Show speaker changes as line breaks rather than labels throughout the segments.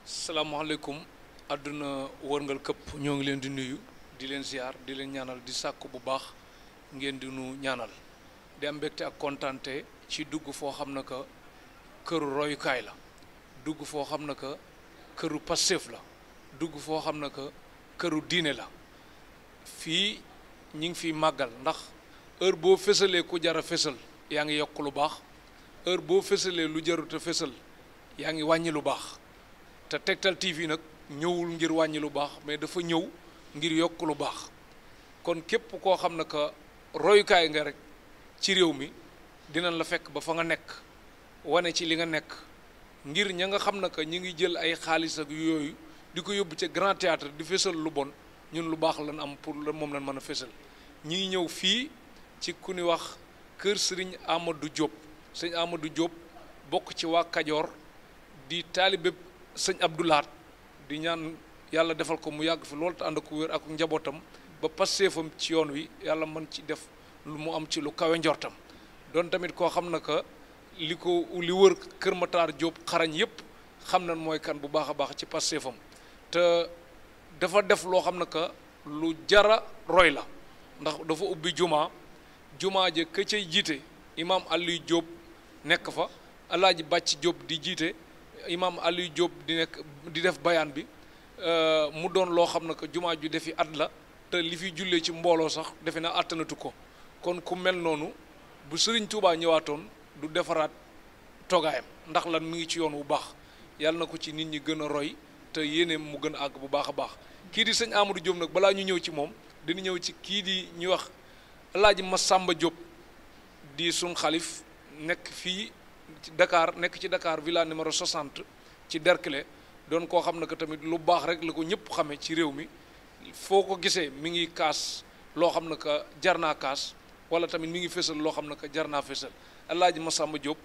salaamaaleykum àdduna wërngal këpp ñoo ngi leen di nuyu di leen ziar di leen ñaanal di sàkku bu baax ngeen di nu ñaanal di am mbégte ak kontante ci dugg foo xam ne que këru royukaay la dugg foo xam ne que këru Pastef la dugg foo xam ne que këru diine la fii ñi ngi fi màggal ndax heure boo fësalee ku jar a fësal yaa ngi yokk lu baax heure boo fësalee lu jarut a fësal yaa ngi wàññi lu baax te Tektal TV nag ñëwul ngir wàññi lu baax mais dafa ñëw ngir yokk lu baax kon képp koo xam ne que royukaay nga rek ci réew mi dinañ la fekk ba fa nga nekk wane ci li nga nekk ngir ña nga xam ne que ñi ngi jël ay xaalis ak yooyu di ko yóbbu ca Grand Théâtre di fésal lu bon ñun lu baax lan am pour moom lañ mën a fésal ñi ngi ñëw fii ci ku ni wax kër Sëriñ Amadou Diop sëñ Amadou Diop bokk ci waa Kajoor di taalibe sëñ Abdoulaat di ñaan yàlla defal ko mu yàgg fi loolu te ànd ko wér ak njabootam ba passeefam ci yoon wi yàlla mën ci def lu mu am ci lu kawe njortam doon tamit koo xam na que li wër Kër Matar Diop xarañ yépp xam nañ mooy kan bu baax a baax ci passeefam te dafa def loo xam ne que lu jara roy la ndax dafa ubbi jumaa je ka cay jiite imaam Aliou Diop nekk fa Alaaji Bàcc Diop di jiite imam Aliou Diop di def bayaan bi mu doon loo xam ne que jumaa ju defi at la te li fi jullee ci mbooloo sax defe na àttanatu ko kon ku mel noonu bu Sëriñ Tuubaa ñëwaatoon du defaraat toogaayam ndax lan mi ngi ci yoon wu baax yàlla na ko ci nit ñi gën a roy te yéeneem mu gën a àgg bu baax a baax kii di sëñ Amadou Diop nag balaa ñu ñëw ci moom dina ñëw ci kii di ñuy wax Alaaji Massamba Diop di sun xalif nekk fii ci Dakar nekk ci Dakar villa numéro 60 ci Derklé doon koo xam ne que tamit lu baax rek la ko ñëpp xamee ci réew mi foo ko gisee mi ngi kaas loo xam ne que jar naa kaas wala tamit mi ngi fésal loo xam ne que jar naa fésal Alaaji Massamba Diop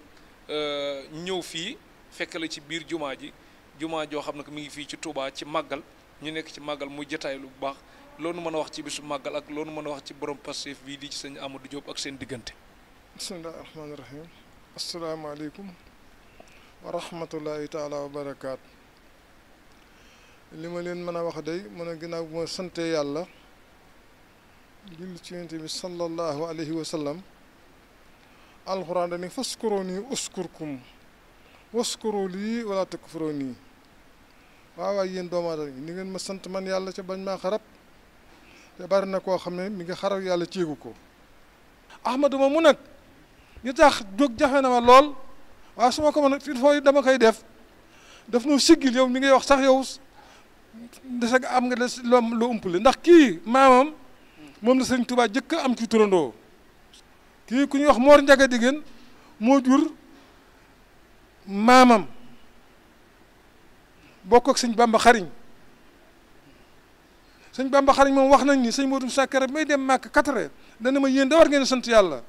ñëw fii fekk la ci biir jumaa joo xam ne que mi ngi fii ci Touba ci màggal ñu nekk ci màggal muy jotaay lu baax loolu mën a wax ci bisu màggal ak loolu mën a wax ci borom Pastef bii di ci sëñ Amadou Diop ak seen diggante.
bismillahi rahmaani rahim. asalaamaaleykum wa rahmatullahi taala wa barakaat. li ma leen mën a wax day mën a ginnaaw bu ma sante yàlla julli ci yonent bi sallallahu alayhi wa sallam alxuraan dani faskuruni uskurkum waskuru lii wala takfuruni waaw waaye yéen doomu aadama ni ngeen ma sant man yàlla ca bañ maa xarab te bari na koo xam ne mi ngi xarab yàlla ceegu ko ahmadu ma mu nag ñu tax jóg jafe na ma lool waaye su ma ko mën fi fooy dama koy def daf nu siggil yow mi ngay wax sax yow dese am nga des lu umpale ndax kii maamam moom la Sëriñ Tuubaa jëkk am ci turandoo kii ku ñuy wax Moor Njaga Digéen moo jur maamam bokk ak sëñ Bamba Xariñ sëñ Bamba Xariñ moom wax nañ ni sëñ Modou Moussa Kéré may dem màkk 4 heures dana ma yéen da war ngeen sant yàlla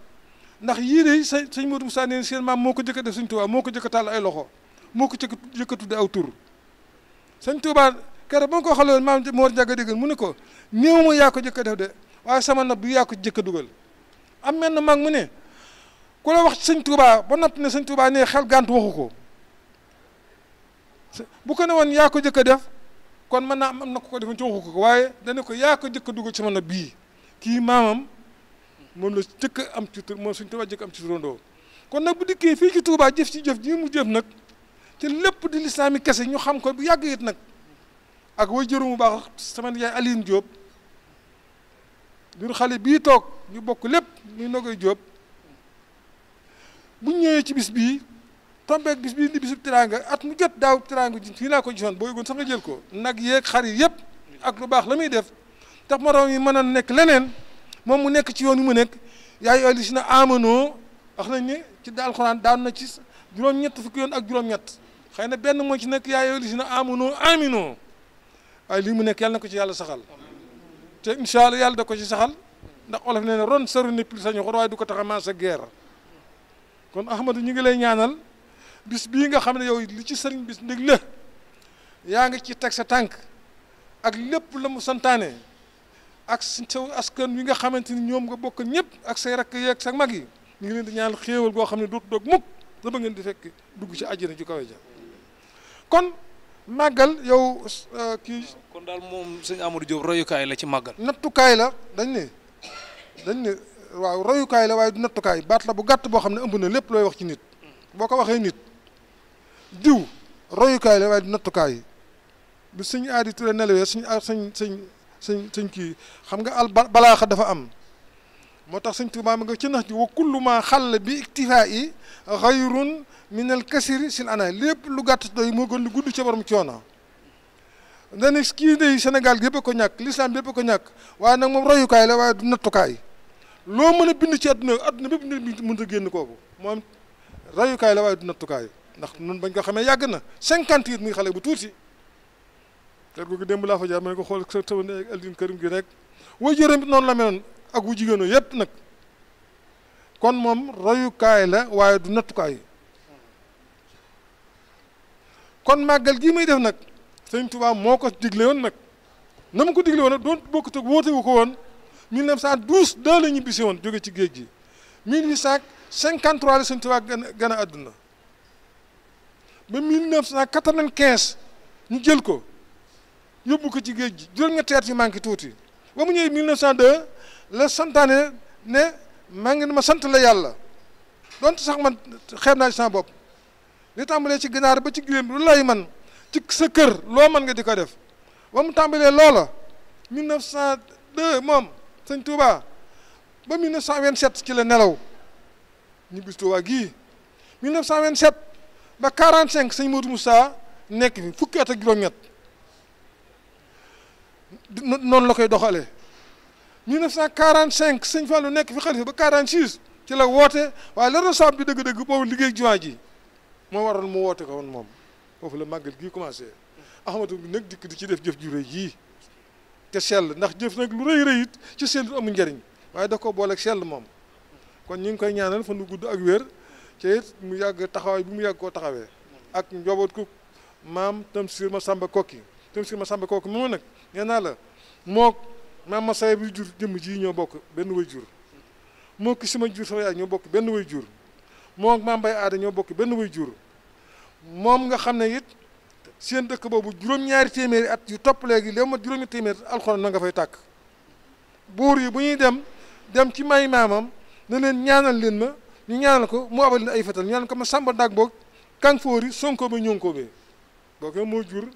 ndax yii de sëñ Modou Moussa neen seen maam moo ko jëkk a def sëñ Tuubaa moo ko jëkk a tàll ay loxo moo ko jëkk a tudde aw tur sëñ Tuubaa Kéré ba nga ko xaloon maam Moor Njaga Digéen mu ne ko néew ma yaa ko jëkk a def de waaye sama nopp bi yaa ko jëkk a dugal am mel na mag mu ne ku la wax sëñ Tuubaa ba noppi ne sëñ Tuubaa ne xel gànt waxu ko bu ko ne woon yaa ko jëkk a def kon mën naa am na ko defoon ci waxu ko waaye dana ko yaa ko jëkk a dugal sama nopp bii kii maamam moom la jëkk a am ci tur moom sëñ Tuubaa jëkk am ci turandoo kon nag bu dikkee fii ci Tuubaa jëf ci jëf ji mu jëf nag ci lépp di lislaami kese ñu xam ko bu yàgg it nag ak way jëru mu baax sama yaay Aline Diop jur xale bii toog ñu bokk lépp muy Nogoy Diop bu ñëwee ci bis bii tombeek bis bii di bisub teraanga at mu jot daaw teraanga ji fii laa ko gisoon boo yëgoon sax nga jël ko nag yeeg xar yi yëpp ak lu baax la muy def tax moroom yi mën a nekk leneen moom mu nekk ci yoon wi mu nekk yaay yooyu li si na amanoo wax nañ ne ci alxuraan daan na ci juróom-ñett fukki yoon ak juróom-ñett xëy na benn moo ci nekk yaay yooyu li si na amanoo aminoo waaye lii mu nekk yàlla na ko ci yàlla saxal te incha allah yàlla da ko ci saxal ndax olof nee na ron saru ne plus sañu xor waaye du ko tax a maas a guerre kon Ahmadou ñu ngi lay ñaanal bis bii nga xam ne yow li ci sëriñ bis ndég la yaa ngi ci teg sa tànk ak lépp la mu santaane ak saw askan wi nga xamante ni ñoom nga bokk ñëpp ak say rakk yeeg sa mag yi ñu ngi leen di ñaanal xéewal goo xam ne dootu doog mukk la ba ngeen di fekk dugg ci àjjana ju kawe ja kon màggal yow kii
kon daal moom sëñ Amadou Diop royukaay la ci màggal.
nattukaay la dañ ne waaw royukaay la waaye du nattukaay baat la bu gàtt boo xam ne ëmb na lépp looy wax ci nit boo ko waxee nit diw royukaay la waaye du nattukaay bi sëñ Aadi Ture nelawee sëñ kii xam nga al balaaxa dafa am moo tax sëñ Tuubaa ma nga ci nax ji wa kullu ma xàll bi iktifaa yi xayrun min al kasiri sil ana lépp lu gàtt doy moo gën lu gudd ca borom coono dane kii day Sénégal gépp a ko ñàkk l'islam bépp a ko ñàkk waaye nag moom royukaay la waaye du nattukaay loo mën a bind ci àdduna bépp nit mën a génn kooku moom royukaay la waaye du nattukaay ndax nun bañ ko xamee yàgg na 58 muy xale bu tuuti kër googu démb laa fa jaar ma ne ko xool sa taw ne Aldine Karim gi rek way jërëm bi noonu la meloon ak wu jigéenoo yépp nag kon moom royukaay la waaye du nattukaay kon màggal gii muy def nag sëñ Tuubaa moo ko digle woon nag na mu ko digle woon nag doon bokkut ak woote wu ko woon 1912 daa la ñibbisi woon jóge ci géej gi 1853 la sëñ Tuubaa gën a àdduna ba 1995 ñu jël ko yóbbu ko ci géej gi juróom-ñetti at yi manqué tuuti ba mu ñëwee 1902 la santaane ne maa ngi ma sant la yàlla donte sax man xeeb naa ci sama bopp li tàmbalee ci ginaar ba ci giléem lu lay man ci sa kër loo mën nga di ko def ba mu tàmbalee loola 1902 moom sëñ Touba ba 1927 ci la nelaw ñu bis Touba gii 1927 ba 45 sëñ Modou Moussa nekk fi fukki at ak juróom-ñett noonu la koy doxalee 1945 sëñ Fallou nekk fi xalifa ba 46 ci la woote waaye la responsable bi dëgg-dëgg boobu liggéey jumaa ji moo waral mu woote ko woon moom foofu la màggal gii commencé Ahmadou bi nag dikk di ci def jëf ju rëy yii te sell ndax jëf nag lu rëy rëyit ci sell amul njariñ waaye da ko booleeg sell moom kon ñu ngi koy ñaanal fan nu gudd ak wér te it mu yàgg taxawaay bi mu yàgg koo taxawee ak njaboot ko maam Tamsir Masamba Kokki moom nag nee naa la mook maam ma say bi jur jëmm ji ñoo bokk benn way jur moo ki sama jur sama yaay ñoo bokk benn way jur moom maam Mbay Aada ñoo bokk benn way jur moom nga xam ne it seen dëkk boobu juróom-ñaari téeméeri at yu topp léegi léegi ma juróomi téeméeri alxuraan na nga fay tàkk buur yi bu ñuy dem ci may maamam na leen ñaanal leen ma ñu ñaanal ko mu abal leen ay fetal ñaanal ko ma sàmba dag boog kang foori sonko ba ñonko be booke moo jur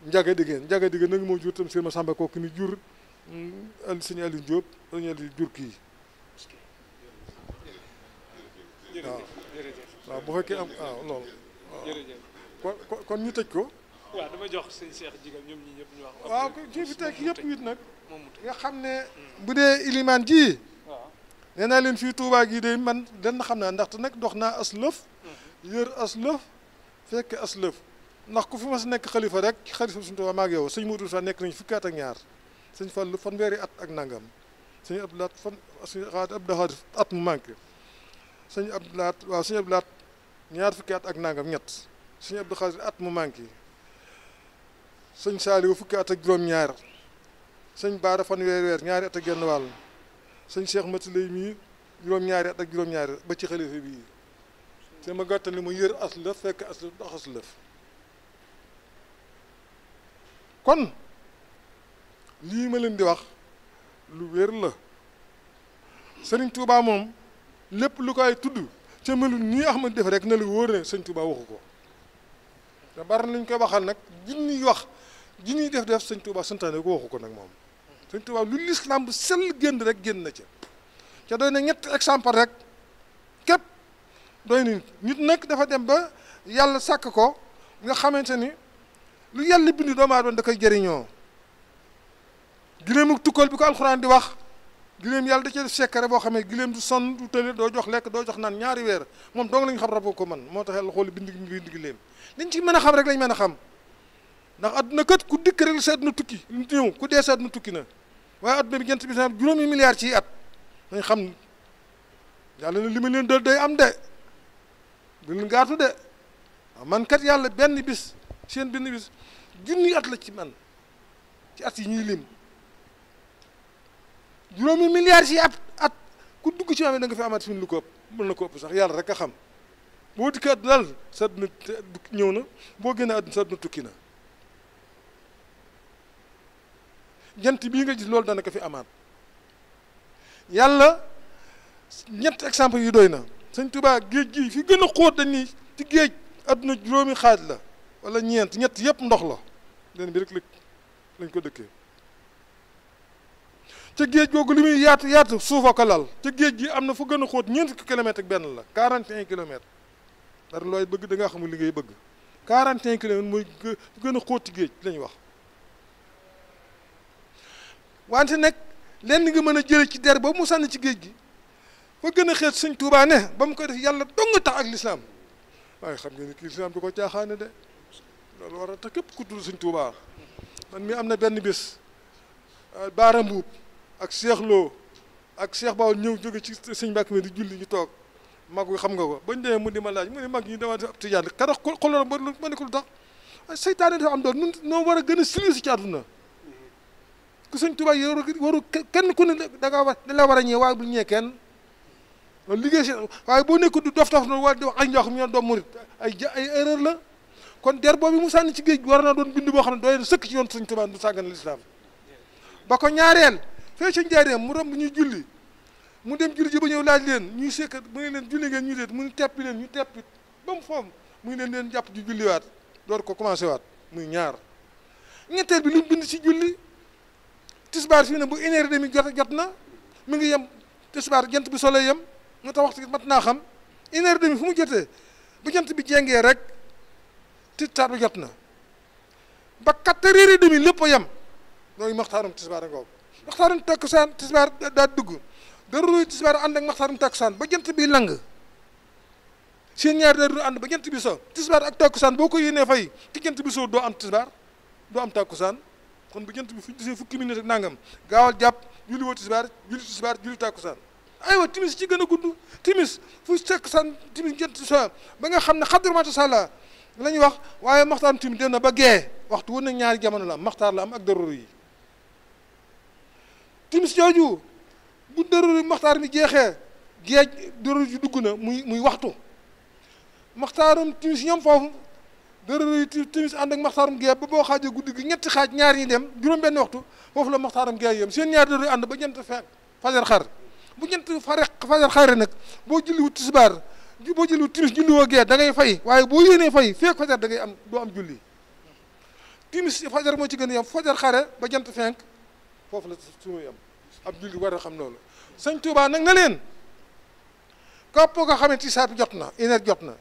njaga diggéen nag moo jur tam seen ma sàmba kooku ni jur sëñ Aliou Diop sëñ Aliou jur kii waaw bu fekkee am waaw loolu waaw kon ñu tëj ko
waaw dama jox sëñ Cheikh Jigal ñoom ñi ñëpp ñu wax
waaw kii fi teg yëpp it nag nga xam ne bu dee ilimaan ji nee naa leen fii Touba gii de man den xam naa ndaxte nag dox naa as lëf yër as lëf fekk as lëf ndax ku fi mas nekk xalifa rek xalifa suñu Touba maag yow sëñ Modou sax nekk nañ fukki at ak ñaar sëñ Fallu fanweeri at ak nangam sëñ Abdoulaat sëñ Abdoulaat at mu manqué sëñ Abdoulaat waaw sëñ Abdoulaat ñaar fukki at ak nangam ñett sëñ Abdou Xaadir at mu manqué sëñ Saaliwu fukki at ak juróom-ñaar sëñ Baara fanweeri weer ñaari at ak genn wàll sëñ Cheikh Mati lay mii juróom-ñaari at ak juróom-ñaari ba ci xalifa bii te ma gàttal li mu yër as lëf fekk as lëf dox as lëf kon lii ma leen di wax lu wér la Sëriñ Tuubaa moom lépp lu koy tudd ca melul nii Ahmad def rek na la wóor ne sëñ Tuubaa waxu ko te bari nañ koy waxal nag junniy wax junniy def sëñ Tuubaa santaane ko waxu ko nag moom sëñ Tuubaa lu lislaam bu sell génn rek génn na ca doy na ñetti exemple rek képp doy na nit nag dafa dem ba yàlla sàkk ko nga xamante ni lu yàlla bind doomu aadama da koy jëriñoo giléem ak tukkal bi ko alxuraan di wax giléem yàlla da cee def sekkare boo xamee giléem du sonn du tële doo jox lekk doo jox naan ñaari weer moom dong lañu xam rab ko man moo tax yàlla xooli bind giléem liñ ci mën a xam rek lañ mën a xam ndax adduna kat ku dikk rek sa adduna tukki ñëw ku dee sa adduna tukki na waaye adduna bi jant bi sa juróomi milliards ci at dañ xam yàlla na li ma leen dal day am de bu leen gaatu de man kat yàlla benn bis seen benn bis junni at la ci man ci at yi ñuy lim juróomi milliards yi at ku dugg ci amee da nga fi amaat fi lu ko ëpp mën na ko ëpp sax yàlla rek a xam boo dikkee àdduna daal sa àdduna ñëw na boo génnee àdduna sa àdduna tukki na jant bii nga gis loolu dana ko fi amaat yàlla ñett exemple yi doy na sëñ Tuubaa géej gi fi gën a xóot dañ ni ci géej àdduna juróomi xaaj la wala ñeent ñett yëpp ndox la leen bi rek lañ ko dëkkee ca géej googu li muy yaatu yaatu suufa ko lal ca géej gi am na fu gën a xóot ñeent fukki kilomètres ak benn la 41 kilomètres dara looy bëgg da ngaa xamul li ngay bëgg 41 kilomètres mooy gën a xóot ci géej lañu wax wante nag lenn nga mën a jële ci der boobu mu sànni ci géej gi fa gën a xeet sëñ Tuubaa ne ba mu koy def yàlla dong tax ak lislaam waaye xam nga ni kii lislaam du ko caaxaane de loolu war a tax képp ku tudd sëñ Tuubaa man mi am na benn bés Baara Mbuub ak Cheikh Lo ak Cheikh Bawol ñëw jóge ci sëñ Mbàkke mi di julli ñu toog mag wi xam nga ko bañ demee mu di ma laaj mu ne mag ñi dama def ab tijaan kada xoloon ma ne ko lu tax seytaane dafa am doon nun noo war a gën a silisi ci àdduna ku sëñ Tuubaa yi waru kenn ku ne da nga war da la war a ñëw waaye bul ñëwee kenn loolu liggéey si waaye boo nekkul du dof na war di wax ay njoox mi ñoo doom murit ay erreur la kon der boobu mu sànni ci géej war na doon bind boo xam ne doy na sëkk ci yoon sëñ Tuubaa du sàggane lislaam ba ko ñaareel fee ca njaareem mu romb ñuy julli mu dem julli ji ba ñëw laaj leen ñuy sekkat mu ne leen julli ngeen ñu déet mu ne teppi leen ñu teppit ba mu foom mu ngi leen jàpp ji julliwaat door ko commencé waat muy ñaar ñetteel bi lu mu bind ci julli tisbaar fii ne bu 1h30 jot na mi ngi yem tisbaar jant bi solo yem moo tax waxtu mat naa xam 1h30 fu mu jotee bu jant bi jengee rek tisbaar bi jot na ba 4h30 lépp a yem loolu maxtaarum tisbaar a ngoog maxtaarum takkusaan tisbaar daa dugg daruy tisbaar ànd ak maxtaarum takkusaan ba jant bi lang seen ñaari daruy ànd ba jant bi so tisbaar ak takkusaan boo ko yéenee fay ci jant bi so doo am tisbaar doo am takkusaan kon bu jant bi fu gisee fukki minute ak nangam gaawal jàpp julli woo tisbaar julli takkusaan aywa timis ci gën a gudd timis fu takkusaan timis jant so ba nga xam ne xadramata sala la ñuy wax waaye maxtaarum timis dem na ba gee waxtu wu ne ñaari jamono la am maxtaar la am ak daruri yi timis jooju bu daruri maxtaar mi jeexee géej daruri ji dugg na muy waxtu maxtaarum timis ñoom foofu daruri timis ànd ak maxtaarum géej ba boo xaajee guddi gi ñetti xaaj ñaar ñi dem juróom-benn waxtu foofu la maxtaarum géej yem seen ñaari daruri ànd ba jant fajar xar bu jant fajar xare nag boo julliwut tisbaar boo julliwut timis julliwoo géej da ngay fay waaye boo yéenee fay feek fajar da ngay am doo am julli timis fajar moo ci gën a yem fajar xare ba jant fenk foofu la suñu yem ab julli war a xam loolu sëñ Tuubaa nag na leen képp koo xam ne tisbaar bi jot na une heure jot na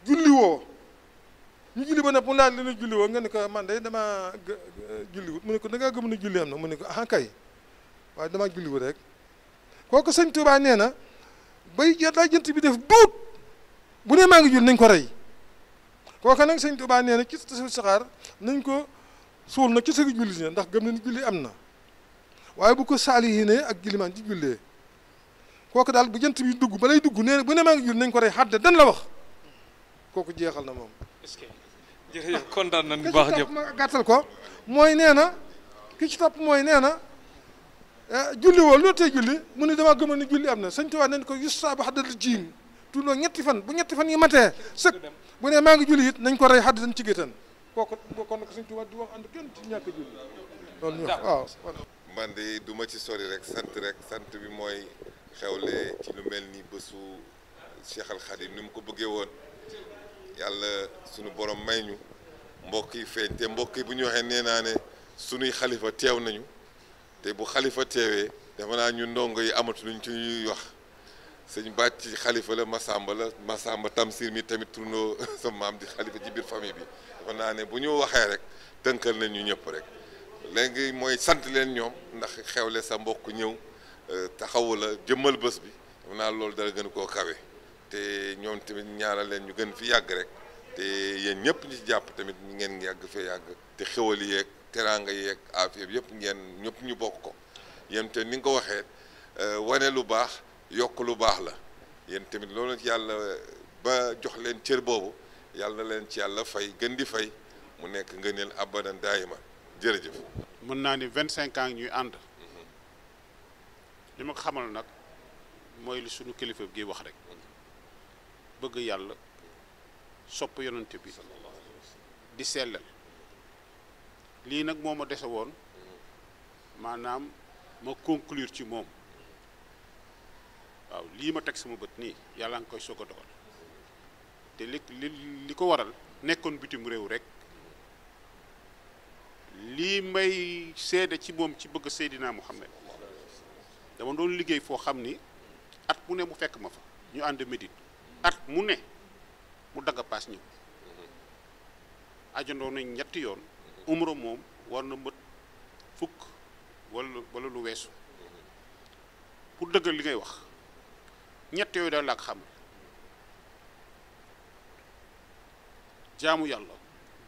julli woo ñu julli ba nag mu laaj leen julli woo nga ne ko man de damaa julliwut mu ne ko da ngaa gëm ne julli am na mu ne ko ah kay waaye damaa julliwut rek kooku sëñ Tuubaa nee na bay daa jant bi def duut bu ne maa ngi julli nañ ko rey kooku nag sëñ Tuubaa nee na ci saxaar nañ ko suul nag ci sëgi julli ne ndax gëm na ni julli am na waaye bu ko saalihiine ak gilimaan ci jullee kooku daal bu jant bi dugg ba lay dugg nee na bu ne maa ngi julli nañ ko rey xadde dan la wax kooku jeexal na moom.
est-ce que jërëjëf kontaan nañu bu baax jëpp
ma gàttal ko mooy nee na ki ci topp mooy nee na julli woo loolu tey julli mu ne damaa gëmoon ni julli am na sëñ Tuubaa nañ ko yusta ba xaddal jiim tulloo ñetti fan bu ñetti fan yi matee sëg bu ne maa ngi julli it nañ ko rey xadd dañ ci géttan kooku kon nag sëñ Tuubaa di wax ànd kenn ci ñàkk julli loolu ñu wax waaw
man de du ma ci sori rek sant bi mooy xewle ci lu mel ni bésu Cheikh Al Khadim ni mu ko bëggee woon yàlla sunu borom may ñu mbokk yi feeñ te mbokk yi bu ñu waxee nee naa ne sunuy xalifa teew nañu te bu xalifa teewee dafa naa ñu ndongo yi amatu luñ ci ñuy wax sëñ bàcc xalifa la Masamba Tamsir mi tamit turndoo sa maam di xalifa ci biir famille bi dafa naa ne bu ñu waxee rek tënkal nañ ñu ñëpp rek léegi mooy sant leen ñoom ndax xewle sa mbokk ñëw taxawu la jëmmal bés bi dafa naa loolu dara gën koo kawe te ñoom tamit ñaanal leen ñu gën fi yàgg rek te yéen ñëpp ñi ci jàpp tamit ngeen yàgg fee yàgg te xewal yeeg teraanga yeeg affaire bi yëpp ngeen ñëpp ñu bokk ko yéen te ni nga ko waxee wane lu baax yokk lu baax la yéen tamit loolu yàlla ba jox leen cër boobu yàlla na leen ci yàlla fay gën di fay mu nekk ngëneel abadan daayima jërëjëf.
mën naa ni 25 ans ñuy ànd li ma ko xamal nag mooy li sunu kilifa gi wax rek bëgg yàlla sopp yonante bi di sellal lii nag moo ma dese woon maanaam ma conclure ci moom waaw lii ma teg sama bët nii yàlla nga koy soog a dogal te li ko waral nekkoon bitim réew rek lii may seede ci moom ci bëgg Seydina Muhammad dama doon liggéey foo xam ni at mu ne mu fekk ma fa ñu ànd Médine at mu ne mu dagg paas ñëw ajandoo nañ ñetti yoon umra moom war na mët fukk wala lu weesu pour dëggal li ngay wax ñett yooyu daal laa ko xam jaamu yàlla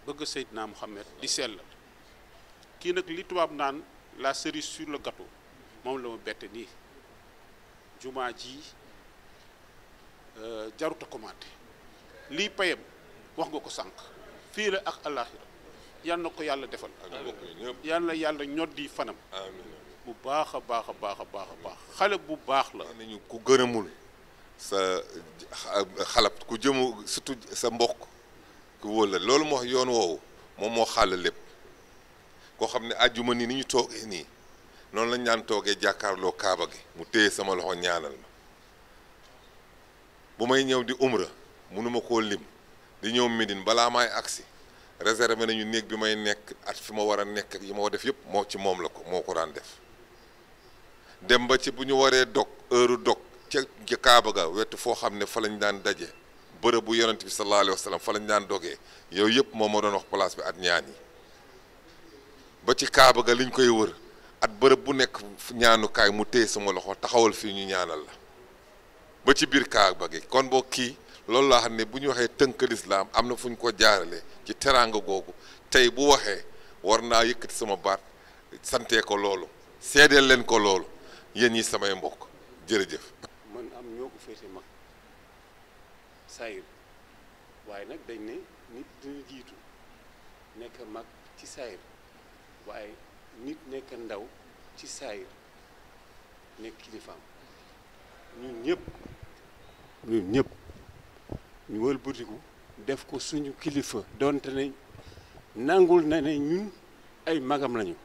bëgg Seydina Muhammad di sellal kii nag li tubaab naan la cerise sur le gâteau moom la ma bette nii jumaa ji jaruta commenté lii payam wax nga ko sànq fii la ak àllaaxira yal na ko yàlla defal yal na yàlla ñoddi fanam bu baax a baax a baax a baax a baax xale bu baax la
nañu ku gërëmul sa xalab ku jëmu surtout sa mbokk ku wóor la loolu moo yoon woowu moom moo xàll lépp koo xam ne àjjuma ni ñu toogee nii noonu lañ daan toogee jàkkaarloo kaaba gi mu téye sama loxo ñaanal ma bu may ñëw di umra mënuma koo lim di ñëw Médine balaa may agsi réservé nañu néeg bi may nekk at fi ma war a nekk ak yi ma def yëpp moo ci moom la ko moo ko daan def dem ba ci bu ñu waree dog heure dog ca kaaba ga wetu foo xam ne fa lañ daan daje bërëb bu yonent bi sallallahu alayhi wa sallam fa lañ daan dogee yooyu yëpp moom moo doon wax place bi at ñaan yi ba ci kaaba ga liñ koy wër at bërëb bu nekk ñaanukaay mu téye sama loxo taxawal fii ñu ñaanal la ba ci biir kaaba gi kon boo kii loolu laa xam ne bu ñu waxee tënk lislaam am na fu ñu ko jaarale ci teraanga googu tey bu waxee war naa yëkkati sama baat santee ko loolu seedeel leen ko loolu yéen ñi samay mbokk jërëjëf.
man am ñoo ko féete mag saayir waaye nag dañ ne nit dina jiitu nekk mag ci saayir waaye nit nekk ndaw ci saayir nekk kilifaam ñun ñëpp ñu wëlbatiku def ko suñu kilifa donte ne nangul na ne ñun ay magam lañu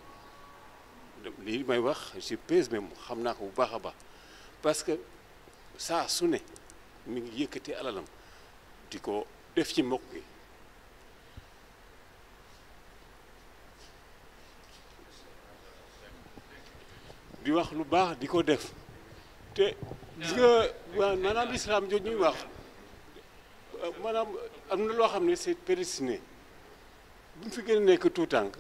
lii may wax je pèse même xam naa ko bu baax a baax parce que saa su ne mi ngi yëkkati alalam di ko def ci mbokk gi di wax lu baax di ko def te gis nga maanaam islam jooju ñuy wax maanaam am na loo xam ne c'est prédestiné bu ñu fi gën a nekk tout tànk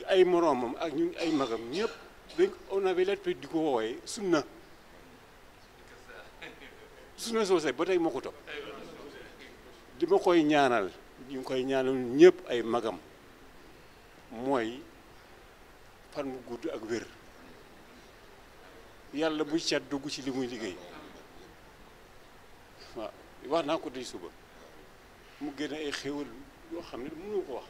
ay moroomam ak ñu ay magam ñëpp dañ on avait l'habitude di ko woowee sunna soosé ba tey moo ko topp di ma koy ñaanal ñu ngi koy ñaanal ñëpp ay magam mooy fan mu gudd ak wér yàlla buy cat dugg ci li muy liggéey waaw wax naa ko tey suba mu génne ay xéwal yoo xam ne mënu ko wax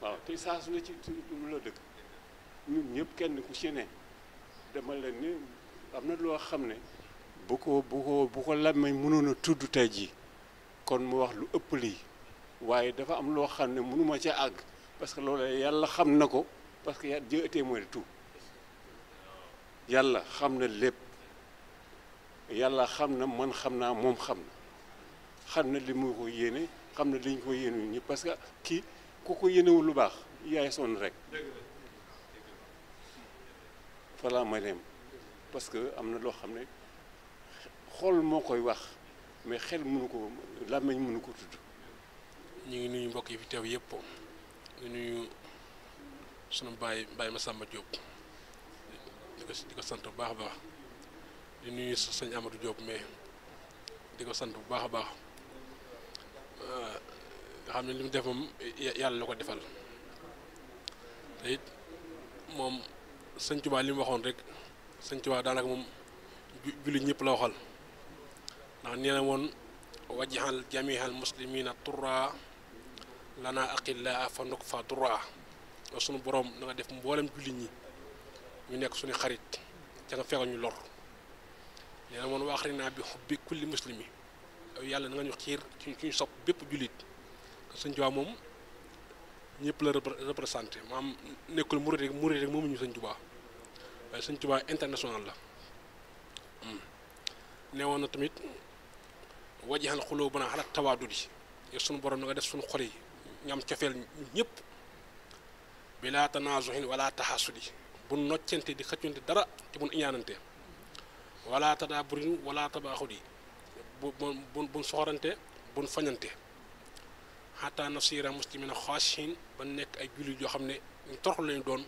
waaw te saa su ne ci lu la dëkk ñun ñëpp kenn ku ci ne dama leen ne am na loo xam ne bu ko làmmiñ mënoon a tudd tey jii kon mu wax lu ëpp lii waaye dafa am loo xam ne mënuma ca àgg parce que loolu yàlla xam na ko parce que Dieu est témoin de tout yàlla xam na lépp yàlla xam na man xam naa moom xam na li mu ko yéene xam na li ñu ko yéene ñëpp parce que kii ku ko yéenewul lu baax yaay sonn rek voilà ma dem parce que am na loo xam ne xol moo koy wax mais xel mënu ko làmmiñ mënu ko tudd.
ñu ngi nuyu mbokk yi fi teew yëpp ñu nuyu sunu baay Massamba Diop di ko sant bu baax a baax di nuyu sëñ Amadou Diop mais di ko sant bu baax a baax nga xam ne li mu def moom yàlla la ko defal te it moom sëñ Tuubaa li mu waxoon rek sëñ Tuubaa daanaka moom jullit ñëpp la waxal ndax nee na woon wajjahal jamihal muslimina turra lana aqilla fa nuk fa turra sunu borom na nga def mboolem jullit ñi ñu nekk suñu xarit ca nga fegal ñu lor nee na woon waaxrina bi xubbi kulli muslimi yàlla na nga ñu xiir ci ñu sopp bépp jullit sëñ Tuubaa moom ñëpp la représenté maanaam nekkul murid rek moomuñu sëñ Tuubaa waaye sëñ Tuubaa international la neewoon na tamit wajaxal xuloo bana xalaat tawaadudi yow suñu borom na nga def suñu xol yi ñu am cofeel ñëpp bilaa tanaazuhin wala taxaasudi buñ noccante di xëccante dara te buñ iñaanante wala tadaaburin wala tabaaxudi buñ soxorante buñ fañante xataa nasiira muslimina xaashin ba nekk ay jullit yoo xam ne ñu torox lañu doon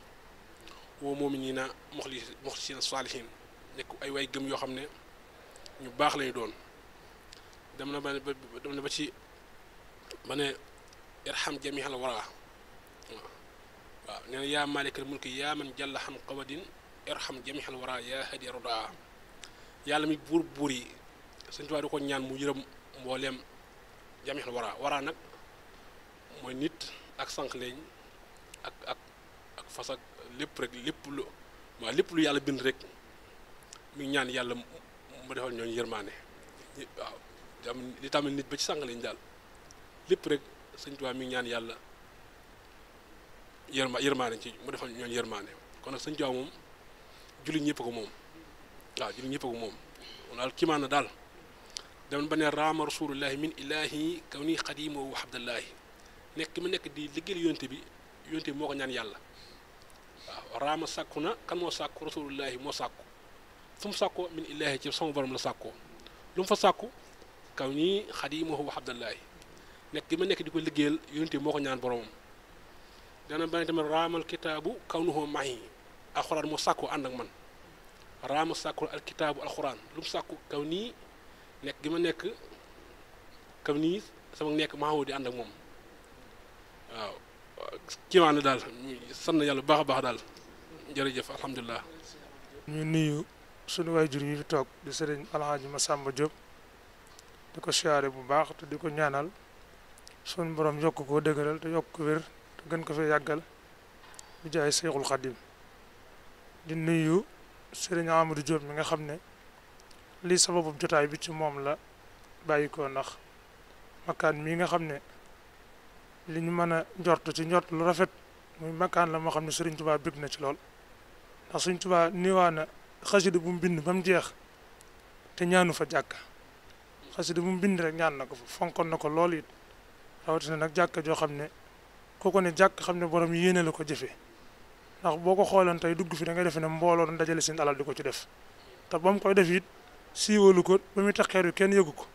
woo moom ñi na muxlisina saalihin nekk ay way gëm yoo xam ne ñu baax lañu doon dem na ba ci ba ne irham jamihal wara waaw nee na yaa malikal mulki yaa man jàll xam qawadin irham jamihal wara yaa hadi rodaa yàlla mi buur yi Sëñ Tuubaa di ko ñaan mu yërëm mbooleem jamihal wara nag mooy nit ak sànq leñ ak fas ak lépp rek lépp lu yàlla bind rek mi ñaan yàlla mu defal ñooñu yërmaane waaw li tamit nit ba ci sànq leñ daal lépp rek Sëñ Tuubaa mi ñaan yàlla yërmaane ci mu defal ñooñu yërmaane kon nag Sëñ Tuubaa moom jullit ñëpp ko moom waaw jullit ñëpp ko moom daal kiimaan na daal dem ba ne raama rasulullahi min ilahi kaw ni xadimoo wa abdallahi nekk mu nekk di liggéeyal yonte bi moo ko ñaan yàlla waaw raama sàkku na kan moo sàkku rasulullahi moo sàkku fu mu sàkkoo min ilahi ci sama borom la sàkkoo lu mu fa sàkku kaw ni xadimoo wa abdallahi nekk ma nekk di ko liggéeyal yonte moo ko ñaan boromam dana ba ne tamit raamal kitaabu kaw nuhoo mahi alxuraan moo sàkku ànd ak man raama sàkku alkitaabu alxuraan lu mu sàkku kaw nii nekk gi ma nekk kaw nii sama nekk maawo di ànd ak moom waaw kiimaan daal sant na yàlla bu baax a baax daal jërëjëf alhamdulilah.
ñu nuyu sunu waajur yi fi toog di sëriñ Alxaaji Masamba Diop di ko siyaare bu baax te di ko ñaanal sunu borom yokk ko dëgëral te yokk ko wér te gën ko fee yàggal bi jaay Seexul Xadim di nuyu sëriñ Amadou Diop mi nga xam ne lii sababu jotaay bi ci moom la bàyyi ko ndax makkaan mii nga xam ne li ñu mën a njort ci njort lu rafet muy makkaan la moo xam ne Sëriñ Tuubaa bëgg na ci lool ndax Sëriñ Tuubaa niwaa na xasida bu mu bind ba mu jeex te ñaanu fa jàkka xasida bu mu bind rek ñaan na ko fa fonkoon na ko lool it rawatina nag jàkka joo xam ne koo ko ne jàkk xam ne borom yéene la ko jëfee ndax boo ko xooloon tey dugg fi da ngay defe ne mbooloo doon dajale seen alal di ko ci def te ba mu koy def it siiwalu ko ba muy tax xeer yu kenn yëgu ko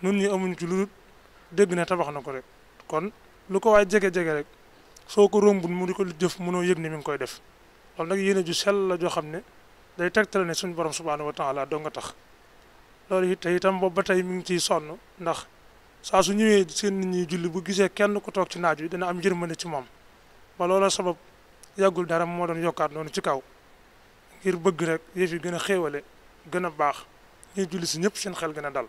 nun ñi amuñ ci lu dégg ne tabax na ko rek kon lu ko waay jege-jege rek soo ko rombul mu di ko jëf mënoo yëg ne mi ngi koy def loolu nag yéene ju sell la joo xam ne day tegtale ne suñu borom subhaanahu wa taala doo nga tax loolu it te itam boobu ba tey mi ngi ciy sonn ndax saa su ñëwee seen nit ñi julli bu gisee kenn ku toog ci naaj wi dina am yërmande ci moom ba loola sabab yàggul dara moo doon yokkaat noonu ci kaw ngir bëgg rek yëf yi gën a xéewale gën a baax ñuy julli si ñëpp seen xel gën a dal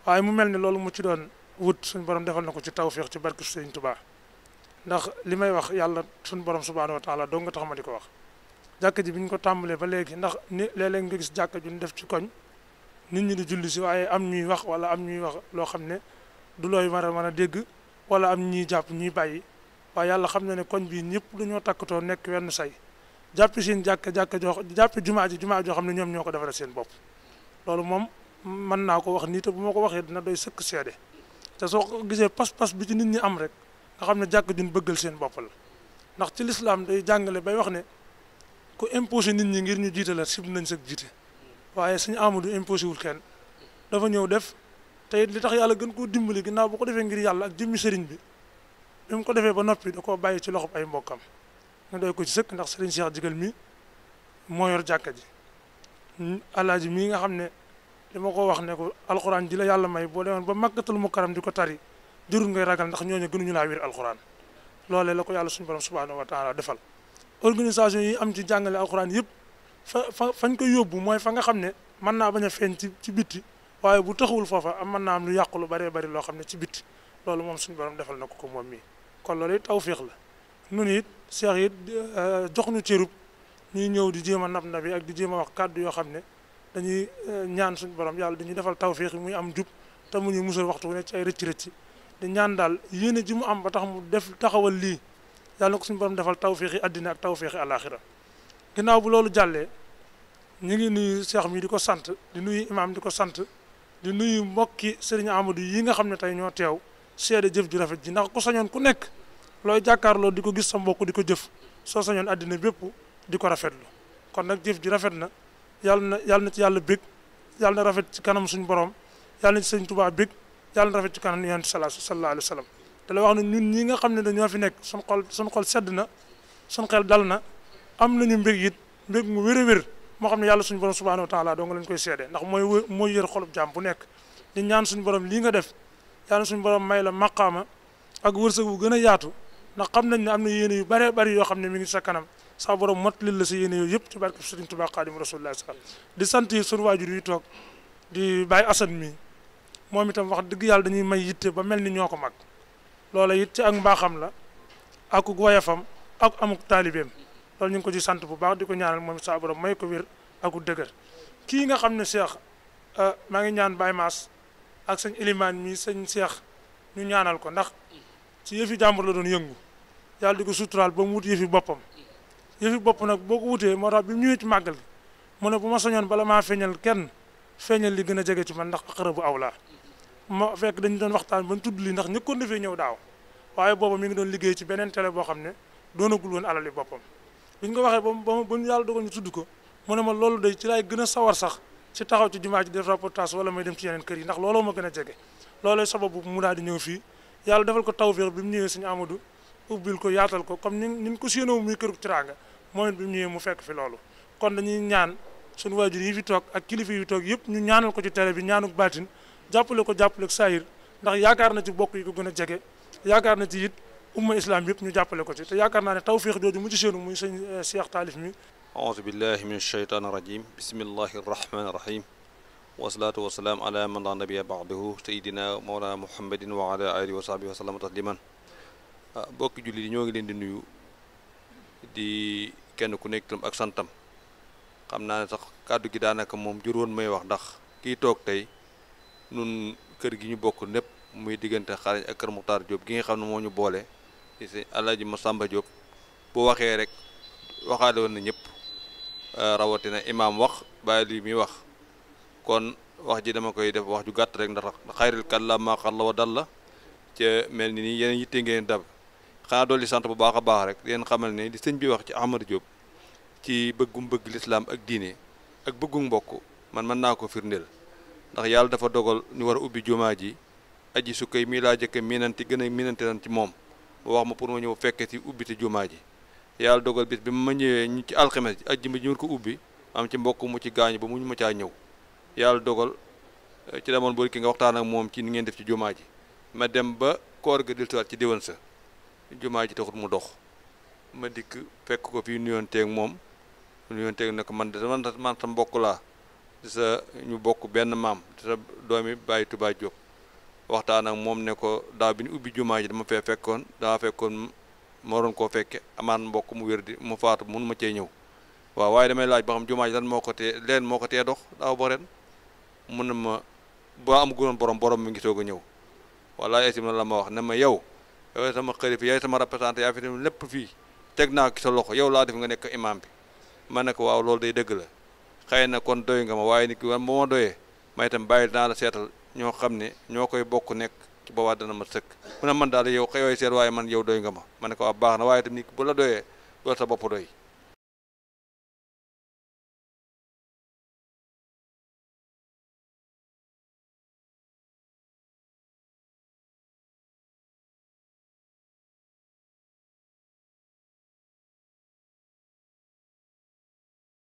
waaye mu mel ni loolu mu ci doon wut suñu borom defal na ko ci tawféex ci barke Sëriñ Tuubaa ndax li may wax yàlla suñu borom subhaanahu wa taala doo nga tax ma di ko wax jàkka ji bi ñu ko tàmbalee ba léegi ndax ni léeg-léeg nga gis jàkka ju ñu def ci koñ nit ñi di julli si waaye am ñuy wax wala am ñuy wax loo xam ne du looy war a mën a dégg wala am ñuy jàpp ñuy bàyyi waaye yàlla xam na ne koñ bii ñëpp dañoo takkatoo nekk wenn say jàppi seen jàkka jàppi jumaa joo xam ne ñoom ñoo ko defaral seen bopp loolu moom mën naa ko wax nii te bu ma ko waxee dina doy sëkk seede te soo ko gisee pas-pas bi ci nit ñi am rek nga xam ne jàkk juñ bëggal seen bopp la ndax ci lislaam day jàngale bay wax ne ku imposé nit ñi ngir ñu jiite la sib nañ sa jiite waaye suñu Amadou imposé wul kenn dafa ñëw def te it li tax yàlla gën koo dimbali ginnaaw bu ko defee ngir yàlla ak jëmmi sëriñ bi bi mu ko defee ba noppi da koo bàyyi ci loxob ay mbokkam nga doy ko ci sëkk ndax sëriñ Cheikh Jigal mi moo yor jàkka ji alaaji mii nga xam ne li ma ko wax ne ko alxuraan ji la yàlla may boo demoon ba Makkatul Mukarram di ko tari jërul ngay ragal ndax ñooñu gënuñu laa wér alxuraan loolee la ko yàlla suñu borom subhaanahu wa taala defal organisation yi am ci jàngale alxuraan yëpp fañ ko yóbbu mooy fa nga xam ne mën naa bañ a feeñ ci bitti waaye bu taxawul foofa am mën naa am lu yàqu lu bëree bëri loo xam ne ci bitti loolu moom suñu borom defal na ko moom mii kon loolu it tawféex la nun it seex it jox ñu cërub ñuy ñëw di jéem a nab yi ak di jéem a wax kàddu yoo xam ne dañuy ñaan suñu borom yàlla dañuy defal tawféex yi muy am jub te mu ñuy musal waxtu ne ci ay rëcc-rëcc di ñaan daal yéene ji mu am ba tax mu def taxawal lii yàlla na ko suñu borom defal tawféexi àddina ak tawféexi àllaaxira ginnaaw bu loolu jàllee ñu ngi nuyu Cheikh mi di ko sant di nuyu imam di ko sant di nuyu mbokki Serigne Amadou yi nga xam ne tey ñoo teew seede jëf ju rafet ji ndax ku sañoon ku nekk looy jàkkaarloo di ko gis sa mbokk di ko jëf soo sañoon àddina bépp di ko rafetlu kon nag jëf ji rafet na yàlla na ci yàlla bég yàlla na rafet ci kanam suñu borom yàlla na ci Sëriñ Tuubaa bég yàlla na rafet ci kanam yonent sallallahu alayhi wa sallam te la wax ne ñun ñi nga xam ne dañoo fi nekk suñu xol sedd na suñu xel dal na am nañu mbég it mbég mu wér a wér moo xam ne yàlla suñu borom subhanahu wa taala doo nga leen koy seede ndax mooy yër xolub jàmm bu nekk di ñaan suñu borom lii nga def yàlla suñu borom may la maqaama ak wërsëg bu gën a yaatu ndax xam nañ ne am na yéene yu bëree bëri yoo xam ne mi ngi sa kanam sa borom mot lil la sa yéene yooyu yëpp ci barke Sëriñ Tuubaa Xaadimu Rasuulillaahi di sant yi suñu waajur yi toog di Baye Assane mi moom itam wax dëgg yàlla dañuy may yitte ba mel ni ñoo ko mag loola it ci ak mbaaxam la ak woyafam ak amuk taalibeem loolu ñu ngi ko ci sant bu baax di ko ñaanal moom sa borom may ko wér aku dëgër kii nga xam ne Cheikh maa ngi ñaan Baye Mass ak sëñ Elimane mi sëñ Cheikh ñu ñaanal ko ndax ci yëfi jàmbur la doon yëngu yàlla di ko suturaal ba mu wut yëfi boppam yëfi bopp nag boo ko wutee moo tax bi mu ñëwee ci màggal gi mu ne bu ma soñoon bala maa feeñal kenn feeñal li gën a jege ci man ndax aqrabu awlaa ma fekk dañu doon waxtaan ba tudd li ndax ñëkkoon dafee ñëw daaw waaye booba mi ngi doon liggéey ci beneen télé boo xam ne doonagul woon alali boppam bi ñu ko waxee ba ñu yàlla dogal ñu tudd ko mu ne ma loolu day ci laay gën a sawar sax ci taxaw ci jumaa ji def reportage wala may dem ci yeneen kër yi ndax looloo ma gën a jege loolooy sababu mu daal di ñëw fii yàlla defal ko tawféex bi mu ñëwee suñu Amadou ubbil ko yaatal ko comme ni ko séenoo muy këru tiraanga moom it bi mu ñëwee mu fekk fi loolu kon dañuy ñaan suñu waajur yi fi toog ak kilifa yi toog yëpp ñu ñaanal ko ci télé bi ñaanuk baatin jàppale ko saayir ndax yaakaar na ci bokk yi ko gën a jege yaakaar na ci it umma islam yëpp ñu jàppale ko ci te yaakaar naa ne tawféex jooju mu ci séenu muy sëñ Cheikh Taalif mi
aouzu billahi min ashaytaan irajim bismillahi arrahmani irrahim wasalaatu wasalaam ala man la nabiya ba'dahu sayidina mawlana muhammadin wa ala alihi wa sahbihi wa sallama tasliman bokki julli di ñoo ngi leen di nuyu di kenn ku nekk tam ak santam xam naa ne sax kàddu gi daanaka moom jur woon may wax ndax kii toog tey nun kër gi ñu bokk népp muy diggante Xarañ ak Kër Muxtaar Diop gi nga xam ne moo ñu boole ci si Alaaji Masamba Diop bu waxee rek waxaale woon na ñëpp rawatina imaam wax bàyyi li muy wax kon wax ji dama koy def wax ju gàtt rek ndax xayril kàllaam maa qalla wa dalla ca mel ni nii yeneen yitte ngeen dab xanaa dolli sant bu baax a baax rek leen xamal ne di sëñ bi wax ci Ahmadou Diop ci bëggum bëgg lislaam ak diine ak bëggum mbokk man mën naa ko firndeel ndax yàlla dafa dogal ñu war a ubbi jumaa ji aji su koy mii laa jëkk miinanti gën a miinante lan ci moom mu wax ma pour ma ñëw fekke ci ubbite jumaa ji yàlla dogal bis bi ma ñëwee ñu ci alxames ji ajji bi ñu ko ubbi am ci mbokk mu ci gaañu ba mu ñu ma caa ñëw yàlla dogal ci demoon boori ki nga waxtaan ak moom ci ni ngeen def ci jumaa ji ma dem ba koor ga dellusiwaat ci déwén sa jumaa ji taxut mu dox ma dikk fekk ko fii nuyoon teeg moom nuyoon teeg ne ko man sa mbokk laa di sa ñu bokk benn maam di sa doomi Baye Touba Diop waxtaan ak moom ne ko daaw bi ñu ubbi jumaa ji dama fekkoon ma waroon koo fekke amaan mbokk mu wér di mu faatu mun ma cee ñëw waaw waaye damay laaj ba xam jumaa ji lan moo ko tee dox daaw ba ren mun na ma boo am gunoon borom mi ngi soog a ñëw wala esim na la ma wax ne ma yow sama xalifa yaay sama représentant yaa fi dem lépp fii teg naa ko sa loxo yow laa def nga nekk imam bi ma ne ko waaw loolu day dëgg la xëy na kon doy nga ma waaye nit ki ba ma doyee may itam bàyyi dinaa la seetal ñoo xam ne ñoo koy bokk nekk ci boobaa dana ma sëkk mu ne man daal yow xëyooy seet waaye man yow doy nga ma ne ko waaw baax na waaye itam nit ki bu la doyee loolu sa bopp doy